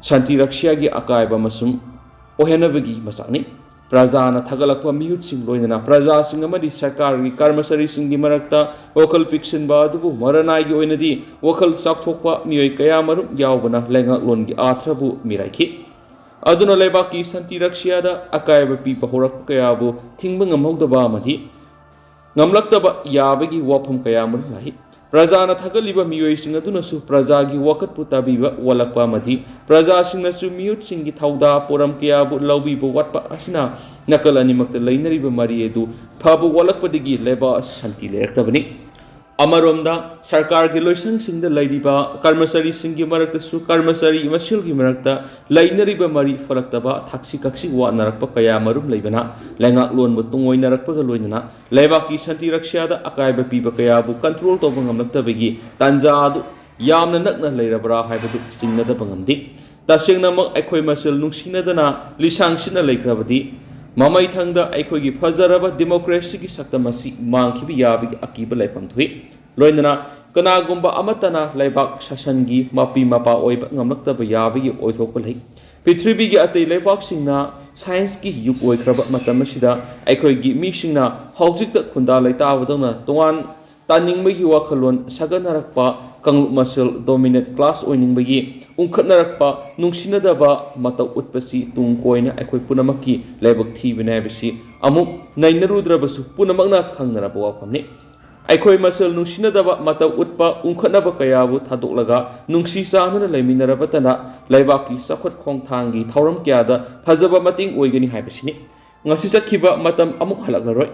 ꯁꯥꯟꯇꯤ ꯔꯛꯁꯤꯌꯥꯒꯤ ꯑꯀꯥꯏꯕ ꯑꯃꯁꯨꯡ ꯑꯣꯏꯍꯟꯅꯕꯒꯤ ꯃꯆꯥꯛꯅꯤ꯫ ꯄ꯭ꯔꯖꯥꯅ ꯊꯥꯒꯠꯂꯛꯄ ꯃꯤꯍꯨꯠꯁꯤꯡ ꯂꯣꯏꯅꯅ ꯄ꯭ꯔꯖꯥꯁꯤꯡ ꯑꯃꯗꯤ ꯁꯔꯀꯥꯔꯒꯤ ꯀꯔꯃꯆꯥꯔꯤꯁꯤꯡꯒꯤ ꯃꯔꯛꯇ ꯋꯥꯈꯜ ꯄꯤꯛꯁꯤꯟꯕ ꯑꯗꯨꯕꯨ ꯃꯔꯅꯥꯏꯒꯤ ꯑꯣꯏꯅꯗꯤ ꯋꯥꯈꯜ ꯆꯥꯎꯊꯣꯛꯄ ꯃꯤꯑꯣꯏ ꯀꯌꯥ ꯃꯔꯨꯝ ꯌꯥꯎꯕꯅ ꯂꯩꯉꯥꯛꯂꯣꯟꯒꯤ ꯑꯥꯊ꯭ꯔꯕꯨ ꯃꯤꯔꯥꯏꯈꯤ꯫ ꯑꯗꯨꯅ ꯂꯩꯕꯥꯛꯀꯤ ꯁꯥꯟꯇꯤ ꯔꯛꯁꯤꯌꯥꯗ ꯑꯀꯥꯏꯕ ꯄꯤꯕ ꯍꯧꯔꯛꯄ ꯀꯌꯥꯕꯨ ꯊꯤꯡꯕ ꯉꯝꯍꯧꯗꯕ ꯑꯃꯗꯤ ꯉꯝꯂꯛꯇꯕ ꯌꯥꯕꯒꯤ ꯋꯥꯐꯝ ꯀꯌꯥ ꯑꯃꯔꯣꯝ ꯂꯥꯛꯏ꯫ ꯄ꯭ꯔꯖꯥꯅ ꯊꯥꯒꯠꯂꯤꯕ ꯃꯤꯑꯣꯏꯁꯤꯡ ꯑꯗꯨꯅꯁꯨ ꯄ꯭ꯔꯖꯥꯒꯤ ꯋꯥꯀꯠꯄꯨ ꯇꯥꯕꯤꯕ ꯋꯥꯠꯂꯛꯄ ꯑꯃꯗꯤ ꯄ꯭ꯔꯖꯥꯁꯤꯡꯅꯁꯨ ꯃꯤꯍꯨꯠꯁꯤꯡꯒꯤ ꯊꯧꯗꯥ ꯄꯣꯔꯝ ꯀꯌꯥꯕꯨ ꯂꯧꯕꯤꯕ ꯋꯥꯠꯄ ꯑꯁꯤꯅ ꯅꯥꯀꯜ ꯑꯅꯤꯃꯛꯇ ꯂꯩꯅꯔꯤꯕ ꯃꯔꯤ ꯑꯗꯨ ꯐꯕ ꯋꯥꯠꯂꯛꯄꯗꯒꯤ ꯂꯩꯕꯥꯛ ꯑꯁꯤ ꯁꯥꯟꯇꯤ ꯂꯩꯔꯛꯇꯕꯅꯤ꯫ ꯑꯃꯔꯣꯝꯗ ꯁꯔꯀꯥꯔꯒꯤ ꯂꯣꯏꯁꯪꯁꯤꯡꯗ ꯂꯩꯔꯤꯕ ꯀꯔꯃꯆꯥꯔꯤꯁꯤꯡꯒꯤ ꯃꯔꯛꯇꯁꯨ ꯀꯔꯃꯆꯥꯔꯤ ꯃꯁꯦꯜꯒꯤ ꯃꯔꯛꯇ ꯂꯩꯅꯔꯤꯕ ꯃꯔꯤ ꯐꯔꯛꯇꯕ, ꯊꯛꯁꯤ ꯈꯥꯁꯤ ꯋꯥꯠꯅꯔꯛꯄ ꯀꯌꯥ ꯃꯔꯨꯝ ꯂꯩꯕꯅ ꯂꯩꯉꯥꯛꯂꯣꯟꯕꯨ ꯇꯨꯡꯑꯣꯏꯅꯔꯛꯄꯒ ꯂꯣꯏꯅꯅ ꯂꯩꯕꯥꯛꯀꯤ ꯁꯥꯟꯇꯤ ꯔꯛꯁꯤꯌꯥꯗ ꯑꯀꯥꯏꯕ ꯄꯤꯕ ꯀꯌꯥꯕꯨ ꯀꯟꯇ꯭ꯔꯣꯜ ꯇꯧꯕ ꯉꯝꯂꯛꯇꯕꯒꯤ ꯇꯥꯟꯖꯥ ꯑꯗꯨ ꯌꯥꯝꯅ ꯅꯛꯅ ꯂꯩꯔꯕ꯭ꯔꯥ ꯍꯥꯏꯕꯗꯨ ꯆꯤꯡꯅꯗꯕ ꯉꯝꯗꯦ꯫ ꯇꯁꯦꯡꯅꯃꯛ ꯑꯩꯈꯣꯏ ꯃꯁꯦꯜ ꯅꯨꯡꯁꯤꯅꯗꯅ ꯂꯤꯁꯥꯡ ꯁꯤꯠꯅ ꯂꯩꯈ꯭ꯔꯕꯗꯤ ꯃꯃꯩꯊꯪꯗ ꯑꯩꯈꯣꯏꯒꯤ ꯐꯖꯔꯕ ꯗꯦꯃꯣꯀ꯭ꯔꯦꯁꯤꯒꯤ ꯁꯛꯇꯝ ꯑꯁꯤ ꯃꯥꯡꯈꯤꯕ ꯌꯥꯕꯒꯤ ꯑꯀꯤꯕ ꯂꯩꯐꯝ ꯊꯣꯛꯏ꯫ ꯂꯣꯏꯅꯅ ꯀꯅꯥꯒꯨꯝꯕ ꯑꯃꯠꯇꯅ ꯂꯩꯕꯥꯛ ꯁꯥꯁꯟꯒꯤ ꯃꯄꯤ ꯃꯄꯥ ꯑꯣꯏꯕ ꯉꯝꯂꯛꯇꯕ ꯌꯥꯕꯒꯤ ꯑꯣꯏꯊꯣꯛꯄ ꯂꯩ꯫ ꯄ꯭ꯔꯤꯊꯤꯕꯤꯒꯤ ꯑꯇꯩ ꯂꯩꯕꯥꯛꯁꯤꯡꯅ ꯁꯥꯏꯟꯁꯀꯤ ꯌꯨꯒ ꯑꯣꯏꯈ꯭ꯔꯕ ꯃꯇꯝ ꯑꯁꯤꯗ ꯑꯩꯈꯣꯏꯒꯤ ꯃꯤꯁꯤꯡꯅ ꯍꯧꯖꯤꯛꯇ ꯈꯨꯟꯗꯥ ꯂꯩꯇꯥꯕꯗꯧꯅ ꯇꯣꯉꯥꯟ ꯇꯥꯅꯤꯡꯕꯒꯤ ꯋꯥꯈꯜꯂꯣꯟ ꯁꯥꯒꯠꯅꯔꯛꯄ, ꯀꯥꯡꯂꯨꯞ ꯃꯁꯦꯜ ꯗꯣꯃꯤꯅꯦꯠ ꯀ꯭ꯂꯥꯁ ꯑꯣꯏꯅꯤꯡꯕꯒꯤ ꯎꯪꯈꯠꯅꯔꯛꯄ, ꯅꯨꯡꯁꯤꯅꯗꯕ ꯃꯇꯧ ꯎꯠꯄꯁꯤ ꯇꯨꯡ ꯀꯣꯏꯅ ꯑꯩꯈꯣꯏ ꯄꯨꯝꯅꯃꯛꯀꯤ ꯂꯥꯏꯕꯛ ꯊꯤꯕꯅꯤ ꯍꯥꯏꯕꯁꯤ ꯑꯃꯨꯛ ꯅꯩꯅꯔꯨꯗ꯭ꯔꯕꯁꯨ ꯄꯨꯝꯅꯃꯛꯅ ꯈꯪꯅꯔꯕ ꯋꯥꯐꯝꯅꯤ꯫ ꯑꯩꯈꯣꯏ ꯃꯁꯦꯜ ꯅꯨꯡꯁꯤꯅꯗꯕ ꯃꯇꯧ ꯎꯠꯄ, ꯎꯪꯈꯠꯅꯕ ꯀꯌꯥꯕꯨ ꯊꯥꯗꯣꯛꯂꯒ ꯅꯨꯡꯁꯤ ꯆꯥꯟꯅꯅ ꯂꯩꯃꯤꯟꯅꯔꯕꯇꯅ ꯂꯩꯕꯥꯛꯀꯤ ꯆꯥꯎꯈꯠ ꯈꯣꯡꯊꯥꯡꯒꯤ ꯊꯧꯔꯝ ꯀꯌꯥꯗ ꯐꯖꯕ ꯃꯇꯦꯡ ꯑꯣꯏꯒꯅꯤ ꯍꯥꯏꯕꯁꯤꯅꯤ꯫ ꯉꯁꯤ ꯆꯠꯈꯤꯕ ꯃꯇꯝ ꯑꯃꯨꯛ ꯍꯜꯂꯛꯂꯔꯣꯏ꯫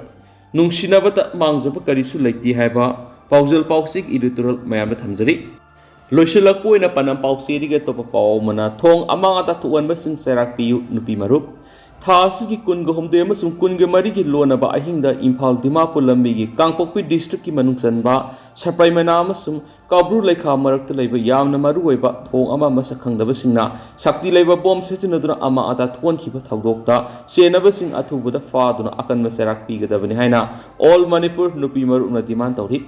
ꯅꯨꯡꯁꯤꯅꯕꯇ ꯃꯥꯡꯖꯕ ꯀꯔꯤꯁꯨ ꯂꯩꯇꯦ ꯍꯥꯏꯕ ꯄꯥꯎꯖꯦꯜ ꯄꯥꯎꯆꯦꯒꯤ editorial ꯃꯌꯥꯝꯗ ꯊꯝꯖꯔꯤ꯫ ꯂꯣꯏꯁꯤꯜꯂꯛꯄ ꯑꯣꯏꯅ ꯄꯥꯟꯗꯝ ꯄꯥꯎꯆꯦꯗꯒꯤ ꯑꯇꯣꯞꯄ ꯄꯥꯎ ꯑꯃꯅ, ꯊꯣꯡ ꯑꯃꯥꯡ ꯑꯇꯥ ꯊꯣꯛꯍꯟꯕꯁꯤꯡ ꯆꯩꯔꯥꯛ ꯄꯤꯌꯨ, ꯅꯨꯄꯤ ꯃꯔꯨꯞ꯫ ꯊꯥ ꯑꯁꯤꯒꯤ ꯀꯨꯟꯒ ꯍꯨꯝꯗꯣꯏ ꯑꯃꯁꯨꯡ ꯀꯨꯟꯒ ꯃꯔꯤꯒꯤ ꯂꯣꯟꯅꯕ ꯑꯍꯤꯡꯗ ꯏꯝꯐꯥꯜ ꯗꯤꯃꯥꯄꯨꯔ ꯂꯝꯕꯤꯒꯤ ꯀꯥꯡꯄꯣꯛꯄꯤ district ꯀꯤ ꯃꯅꯨꯡ ꯆꯟꯕ ꯁꯄ꯭ꯔꯥꯏ ꯃꯅꯥ ꯑꯃꯁꯨꯡ ꯀꯥꯕ꯭ꯔꯨ ꯂꯩꯈꯥ ꯃꯔꯛꯇ ꯂꯩꯕ ꯌꯥꯝꯅ ꯃꯔꯨꯑꯣꯏꯕ ꯊꯣꯡ ꯑꯃ ꯃꯁꯛ ꯈꯪꯗꯕꯁꯤꯡꯅ ꯁꯛꯇꯤ ꯂꯩꯕ ꯕꯣꯝ ꯁꯤꯖꯤꯟꯅꯗꯨꯅ ꯑꯃꯥꯡ ꯑꯇꯥ ꯊꯣꯛꯍꯟꯈꯤꯕ ꯊꯧꯗꯣꯛꯇ ꯆꯦꯟꯅꯕꯁꯤꯡ ꯑꯊꯨꯕꯗ ꯐꯥꯗꯨꯅ ꯑꯀꯟꯕ ꯆꯩꯔꯥꯛ ꯄꯤꯒꯗꯕꯅꯤ ꯍꯥꯏꯅ All Manipur ꯅꯨꯄꯤ ꯃꯔꯨꯞꯅ demand ꯇꯧꯔꯤ꯫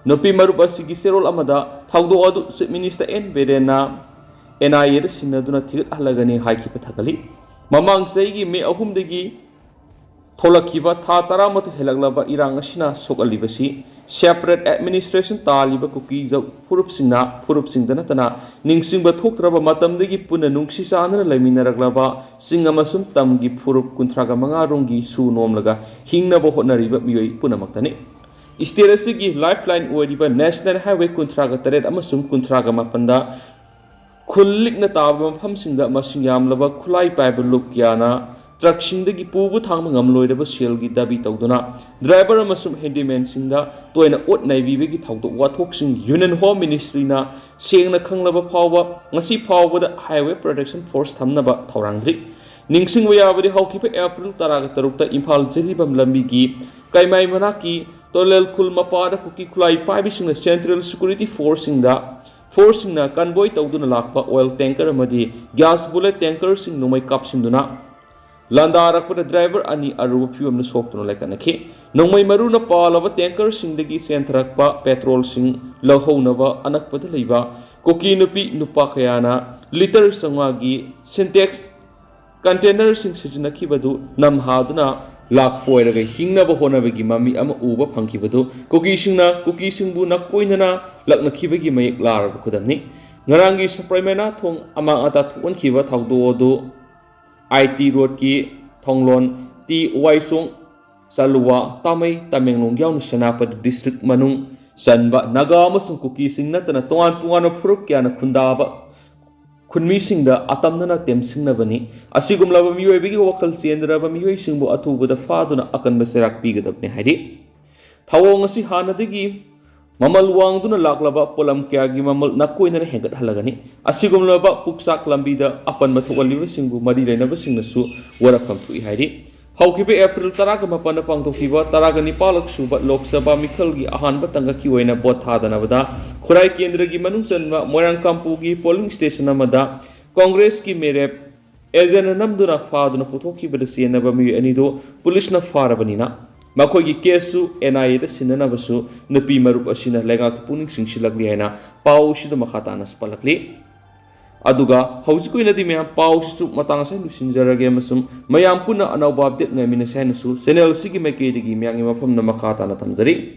ꯅꯨꯄꯤ ꯃꯔꯨꯞ ꯑꯁꯤꯒꯤ ꯆꯦꯔꯣꯜ ꯑꯃꯗ ꯊꯧꯗꯣꯛ ꯑꯗꯨ Chief Minister N ꯕꯤꯔꯦꯟꯅ N I A ꯗ ꯁꯤꯟꯅꯗꯨꯅ ꯊꯤꯒꯠꯍꯜꯂꯒꯅꯤ ꯍꯥꯏꯈꯤꯕ ꯊꯥꯒꯠꯂꯤ꯫ ꯃꯃꯥꯡ ꯆꯍꯤꯒꯤ ꯃꯦ ꯑꯍꯨꯝꯗꯒꯤ ꯊꯣꯛꯂꯛꯈꯤꯕ ꯊꯥ ꯇꯔꯥꯃꯥꯊꯣꯏ ꯍꯦꯜꯂꯛꯂꯕ ꯏꯔꯥꯡ ꯑꯁꯤꯅ ꯁꯣꯛꯍꯜꯂꯤꯕꯁꯤ separate administration ꯇꯥꯜꯂꯤꯕ ꯀꯨꯀꯤ ꯖꯧ ꯐꯨꯔꯨꯞꯁꯤꯡꯅ, ꯐꯨꯔꯨꯞꯁꯤꯡꯗ ꯅꯠꯇꯅ ꯅꯤꯡꯁꯤꯡꯕ ꯊꯣꯛꯇ꯭ꯔꯕ ꯃꯇꯝꯗꯒꯤ ꯄꯨꯟꯅ ꯅꯨꯡꯁꯤ ꯆꯥꯟꯅꯅ ꯂꯩꯃꯤꯟꯅꯔꯛꯂꯕ ꯆꯤꯡ ꯑꯃꯁꯨꯡ ꯇꯝꯒꯤ ꯐꯨꯔꯨꯞ ꯀꯨꯟꯊ꯭ꯔꯥꯒ ꯃꯉꯥ ꯔꯣꯝꯒꯤ ꯁꯨ ꯅꯣꯝꯂꯒ ꯍꯤꯡꯅꯕ ꯍꯣꯠꯅꯔꯤꯕ ꯃꯤꯑꯣꯏ ꯄꯨꯝꯅꯃꯛꯇꯅꯤ꯫ State ꯑꯁꯤꯒꯤ lifeline ꯑꯣꯏꯔꯤꯕ National Highway ꯀꯨꯟꯊ꯭ꯔꯥꯒ ꯇꯔꯦꯠ ꯑꯃꯁꯨꯡ ꯀꯨꯟꯊ꯭ꯔꯥꯒ ꯃꯥꯄꯟꯗ ꯈꯨꯜ ꯂꯤꯛꯅ ꯇꯥꯕ ꯃꯐꯝꯁꯤꯡꯗ ꯃꯁꯤꯡ ꯌꯥꯝꯂꯕ ꯈꯨꯠꯂꯥꯏ ꯄꯥꯏꯕ ꯂꯨꯞ ꯀꯌꯥꯅ ꯇ꯭ꯔꯛꯁꯤꯡꯗꯒꯤ ꯄꯨꯕ ꯊꯥꯡꯕ ꯉꯝꯂꯣꯏꯗꯕ ꯁꯦꯜꯒꯤ ꯗꯥꯕꯤ ꯇꯧꯗꯨꯅ ꯗ꯭ꯔꯥꯏꯚꯔ ꯑꯃꯁꯨꯡ ꯍꯦꯟꯗꯤꯃꯦꯟꯁꯤꯡꯗ ꯇꯣꯏꯅ ꯑꯣꯠ ꯅꯩꯕꯤꯕꯒꯤ ꯊꯧꯗꯣꯛ ꯋꯥꯊꯣꯛꯁꯤꯡ Union Home Ministry ꯅ ꯁꯦꯡꯅ ꯈꯪꯂꯕ ꯐꯥꯎꯕ ꯉꯁꯤ ꯐꯥꯎꯕꯗ Highway Protection Force ꯊꯝꯅꯕ ꯊꯧꯔꯥꯡꯗ꯭ꯔꯤ꯫ ꯅꯤꯡꯁꯤꯡꯕ ꯌꯥꯕꯗꯤ ꯍꯧꯈꯤꯕ ꯑꯦꯄ꯭ꯔꯤꯜ ꯇꯔꯥꯒ ꯇꯔꯨꯛꯇ ꯏꯝꯐꯥꯜ ꯖꯤꯔꯤꯕꯥꯝ ꯂꯝꯕꯤꯒꯤ ꯀꯩꯃꯥꯏ ꯃꯅꯥꯛꯀꯤ ꯇꯣꯂꯦꯜ ꯈꯨꯜ ꯃꯄꯥꯗ ꯀꯨꯀꯤ ꯈꯨꯠꯂꯥꯏ ꯄꯥꯏꯕꯁꯤꯡꯅ Central Security Force ꯁꯤꯡꯗ, force ꯁꯤꯡꯅ convoy ꯇꯧꯗꯨꯅ ꯂꯥꯛꯄ oil tanker ꯑꯃꯗꯤ gas bullet tanker ꯁꯤꯡ ꯅꯣꯡꯃꯩ ꯀꯥꯞꯁꯤꯟꯗꯨꯅ ꯂꯥꯟꯗꯥꯔꯛꯄꯗ ꯗ꯭ꯔꯥꯏꯚꯔ ꯑꯅꯤ ꯑꯔꯨꯕ ꯐꯤꯕꯝꯗ ꯁꯣꯛꯇꯨꯅ ꯂꯥꯏꯀꯠꯅꯈꯤ꯫ ꯅꯣꯡꯃꯩ ꯃꯔꯨꯅ ꯄꯥꯜꯂꯕ tanker ꯁꯤꯡꯗꯒꯤ ꯆꯦꯟꯊꯔꯛꯄ petrol ꯁꯤꯡ ꯂꯧꯍꯧꯅꯕ ꯑꯅꯛꯄꯗ ꯂꯩꯕ ꯀꯨꯀꯤ ꯅꯨꯄꯤ ꯅꯨꯄꯥ ꯀꯌꯥꯅ ꯂꯤꯇꯔ ꯆꯥꯝꯃꯉꯥꯒꯤ ꯁꯤꯟꯇꯦꯛꯁ ꯀꯟꯇꯦꯅꯔꯁꯤꯡ ꯁꯤꯖꯤꯟꯅꯈꯤꯕꯗꯨ ꯅꯝꯍꯥꯗꯨꯅ ꯂꯥꯛꯄ ꯑꯣꯏꯔꯒ ꯍꯤꯡꯅꯕ ꯍꯣꯠꯅꯕꯒꯤ ꯃꯃꯤ ꯑꯃ ꯎꯕ ꯐꯪꯈꯤꯕꯗꯨ ꯀꯨꯀꯤꯁꯤꯡꯅ ꯀꯨꯀꯤꯁꯤꯡꯕꯨ ꯅꯥꯀꯣꯏꯅꯅ ꯂꯛꯅꯈꯤꯕꯒꯤ ꯃꯌꯦꯛ ꯂꯥꯔꯕ ꯈꯨꯗꯝꯅꯤ꯫ ꯉꯔꯥꯡꯒꯤ ꯁꯄ꯭ꯔꯥꯏꯃꯦꯅꯥ ꯊꯣꯡ ꯑꯃꯥꯡ ꯑꯇꯥ ꯊꯣꯛꯍꯟꯈꯤꯕ ꯊꯧꯗꯣꯛ ꯑꯗꯨ ꯑꯥꯏ ꯇꯤ ꯔꯣꯗꯀꯤ ꯊꯣꯡꯂꯣꯟ ꯇꯤ ꯋꯥꯏꯁꯣꯡ, ꯆꯥꯂꯨꯋꯥ, ꯇꯥꯃꯩ, ꯇꯃꯦꯡꯂꯣꯡ ꯌꯥꯎꯅ ꯁꯦꯅꯥꯄꯇꯤ ꯗꯤꯁꯇ꯭ꯔꯤꯛ ꯃꯅꯨꯡ ꯆꯟꯕ ꯅꯥꯒꯥ ꯑꯃꯁꯨꯡ ꯀꯨꯀꯤꯁꯤꯡ ꯅꯠꯇꯅ ꯇꯣꯉꯥꯟ ꯇꯣꯉꯥꯟꯕ ꯐꯨꯔꯨꯞ ꯀꯌꯥꯅ ꯈꯨꯟꯗꯥꯕ ꯈꯨꯟꯃꯤꯁꯤꯡꯗ ꯑꯇꯝꯅꯅ ꯇꯦꯝꯁꯤꯡꯅꯕꯅꯤ꯫ ꯑꯁꯤꯒꯨꯝꯂꯕ ꯃꯤꯑꯣꯏꯕꯒꯤ ꯋꯥꯈꯜ ꯆꯦꯟꯗ꯭ꯔꯕ ꯃꯤꯑꯣꯏꯁꯤꯡꯕꯨ ꯑꯊꯨꯕꯗ ꯐꯥꯗꯨꯅ ꯑꯀꯟꯕ ꯆꯩꯔꯥꯛ ꯄꯤꯒꯗꯕꯅꯤ ꯍꯥꯏꯔꯤ꯫ ꯊꯧꯑꯣꯡ ꯑꯁꯤ ꯍꯥꯟꯅꯗꯒꯤ ꯃꯃꯜ ꯋꯥꯡꯗꯨꯅ ꯂꯥꯛꯂꯕ ꯄꯣꯠꯂꯝ ꯀꯌꯥꯒꯤ ꯃꯃꯜ ꯅꯥꯀꯣꯏꯅꯅ ꯍꯦꯟꯒꯠꯍꯜꯂꯒꯅꯤ꯫ ꯑꯁꯤꯒꯨꯝꯂꯕ ꯄꯨꯛꯆꯥꯛ ꯂꯝꯕꯤꯗ ꯑꯄꯟꯕ ꯊꯣꯛꯍꯜꯂꯤꯕꯁꯤꯡꯕꯨ ꯃꯔꯤ ꯂꯩꯅꯕꯁꯤꯡꯅꯁꯨ ꯋꯥꯔꯛꯐꯝ ꯊꯣꯛꯏ ꯍꯥꯏꯔꯤ꯫ ꯍꯧꯈꯤꯕ ꯑꯦꯄ꯭ꯔꯤꯜ ꯇꯔꯥꯒ ꯃꯥꯄꯟꯗ ꯄꯥꯡꯊꯣꯛꯈꯤꯕ ꯇꯔꯥꯒ ꯅꯤꯄꯥꯜꯂꯛ ꯁꯨꯕ ꯂꯣꯛ ꯁꯚꯥ ꯃꯤꯈꯜꯒꯤ ꯑꯍꯥꯟꯕ ꯇꯥꯡꯀꯛꯀꯤ ꯑꯣꯏꯅ ꯚꯣꯠ ꯊꯥꯗꯅꯕꯗ ꯈꯨꯔꯥꯏ ꯀꯦꯟꯗ꯭ꯔꯒꯤ ꯃꯅꯨꯡ ꯆꯟꯕ ꯃꯣꯏꯔꯥꯡꯀꯥꯝꯄꯨꯒꯤ ꯄꯣꯂꯤꯡ ꯁ꯭ꯇꯦꯁꯟ ꯑꯃꯗ ꯀꯣꯡꯒ꯭ꯔꯦꯁꯀꯤ ꯃꯤꯔꯦꯞ ꯑꯦꯖꯦꯟꯅ ꯅꯝꯗꯨꯅ ꯐꯥꯗꯨꯅ ꯄꯨꯊꯣꯛꯈꯤꯕꯗ ꯆꯦꯟꯅꯕ ꯃꯤꯑꯣꯏ ꯑꯅꯤꯗꯨ ꯄꯨꯂꯤꯁꯅ ꯐꯥꯔꯕꯅꯤꯅ ꯃꯈꯣꯏꯒꯤ ꯀꯦꯁꯁꯨ ꯑꯦꯟ ꯑꯥꯏ ꯑꯦꯗ ꯁꯤꯟꯅꯅꯕꯁꯨ ꯅꯨꯄꯤ ꯃꯔꯨꯞ ꯑꯁꯤꯅ ꯂꯩꯉꯥꯛꯀꯤ ꯄꯨꯛꯅꯤꯡ ꯆꯤꯡꯁꯤꯜꯂꯛꯂꯤ ꯍꯥꯏꯅ ꯄꯥꯎ ꯑꯁꯤꯗ ꯃꯈꯥ ꯇꯥꯅ ꯄꯜꯂꯛꯂꯤ꯫ ꯑꯗꯨꯒ ꯍꯧꯖꯤꯛꯀꯤ ꯑꯣꯏꯅꯗꯤ ꯃꯌꯥꯝ ꯄꯥꯎꯁꯤꯁꯨ ꯃꯇꯥꯡ ꯑꯁꯤꯗ ꯂꯣꯏꯁꯤꯟꯖꯔꯒꯦ ꯑꯃꯁꯨꯡ ꯃꯌꯥꯝ ꯄꯨꯟꯅ ꯑꯅꯧꯕ ꯑꯞꯗꯦꯠ ꯉꯥꯏꯃꯤꯟꯅꯁꯤ ꯍꯥꯏꯅꯁꯨ ꯆꯦꯅꯦꯜ ꯑꯁꯤꯒꯤ ꯃꯥꯏꯀꯩꯗꯒꯤ ꯃꯌꯥꯝꯒꯤ ꯃꯐꯝꯗ ꯃꯈꯥ ꯇꯥꯅ ꯊꯝꯖꯔꯤ꯫